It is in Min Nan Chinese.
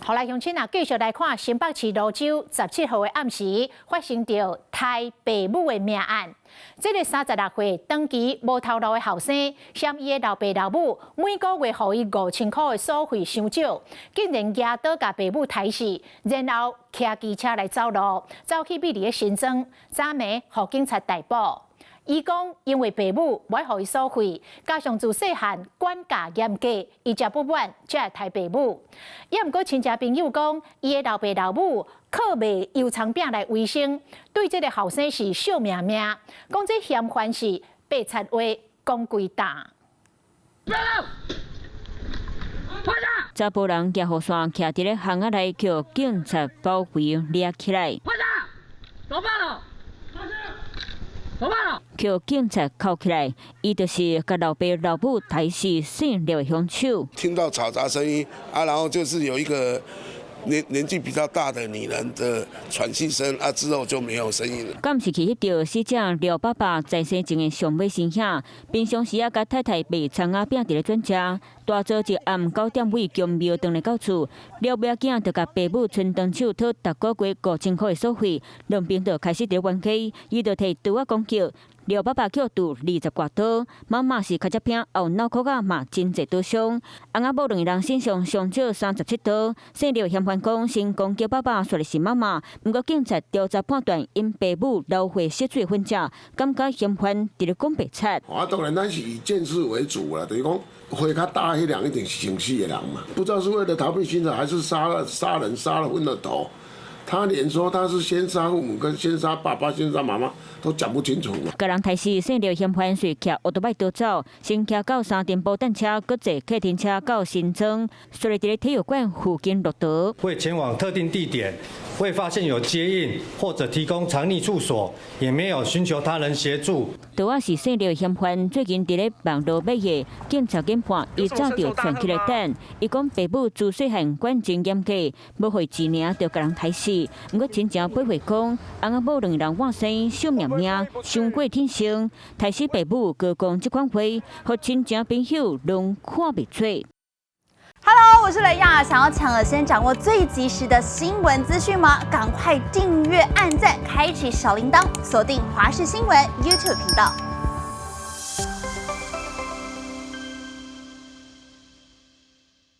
好來，鄉親啊，繼續來看新北市蘆洲17號的暗時發生著刣爸母的命案。這个36歲長期無頭路的後生，嫌伊的老爸老母每個月予伊5000箍的所費傷少，竟然舉刀共爸母刣死，然後騎機車來走路，走去美麗的新莊，昨暝予警察逮捕。伊講，因為爸母無愛予伊所費，加上自細漢管教嚴格，伊誠不滿，才會刣爸母。也毋過親戚朋友講，伊的老爸老母靠賣油蔥餅來維生，對這个後生是惜命命。講這嫌犯是白賊話講規擔。查埔人舉雨傘徛佇咧巷仔內，予警察包圍掠起來。走吧。予警察銬起來，伊就是共老爸老母刣死姓廖的兇手。聽到嘈雜聲音啊，然後就是有一個年紀比較大的女人的喘氣聲啊，之後就沒有聲音了。敢是去翕著死者廖爸爸在生前的上尾身影，平常時啊，共太太賣蔥仔餅佇咧轉食。大早一暗9點尾宮廟轉來到厝，廖尾仔囝就共爸母伸長手討逐個月5000箍的所費，兩邊就開始佇咧冤家，伊就提刀仔攻擊。廖爸爸予拮20外刀，媽媽是尻脊骿後腦殼仔嘛真濟刀傷，翁仔某兩个人身上上少37刀。姓廖嫌犯講，先攻擊爸爸，煞來是媽媽。毋過警察調查判斷，𪜶爸母流血失水昏者，感覺嫌犯佇咧講白賊。啊，當然咱是以鑑識為主啦，就是講火較大彼人一定是先死的人嘛，不知道是為了逃避刑責，還是殺了殺人殺了昏了頭。他連說他是先殺父母跟先殺爸爸、先殺媽媽都講不清楚嘛。共人刣死，姓廖嫌犯隨騎歐多擺逃走，先騎到三重埔等車，閣坐客運車到新莊，隨佇咧體育館附近落刀。未前往特定地點，未發現有接應或者提供藏匿處所，也沒有尋求他人協助。刀仔是姓廖嫌犯最近佇咧網路買的，警察研判，伊早就串起來等。伊講爸母自細漢管真嚴格，無予伊錢爾就共人刣死。毋過親情背回講，翁仔某兩个人換生惜命命，傷過天生，刣死爸母，閣講這款話，予親情朋友攏看袂出。 Hello，我是雷亞，想要搶先掌握最及時的新聞資訊嗎？趕快訂閱、按讚、開啟小鈴鐺，鎖定華視新聞 YouTube 頻道。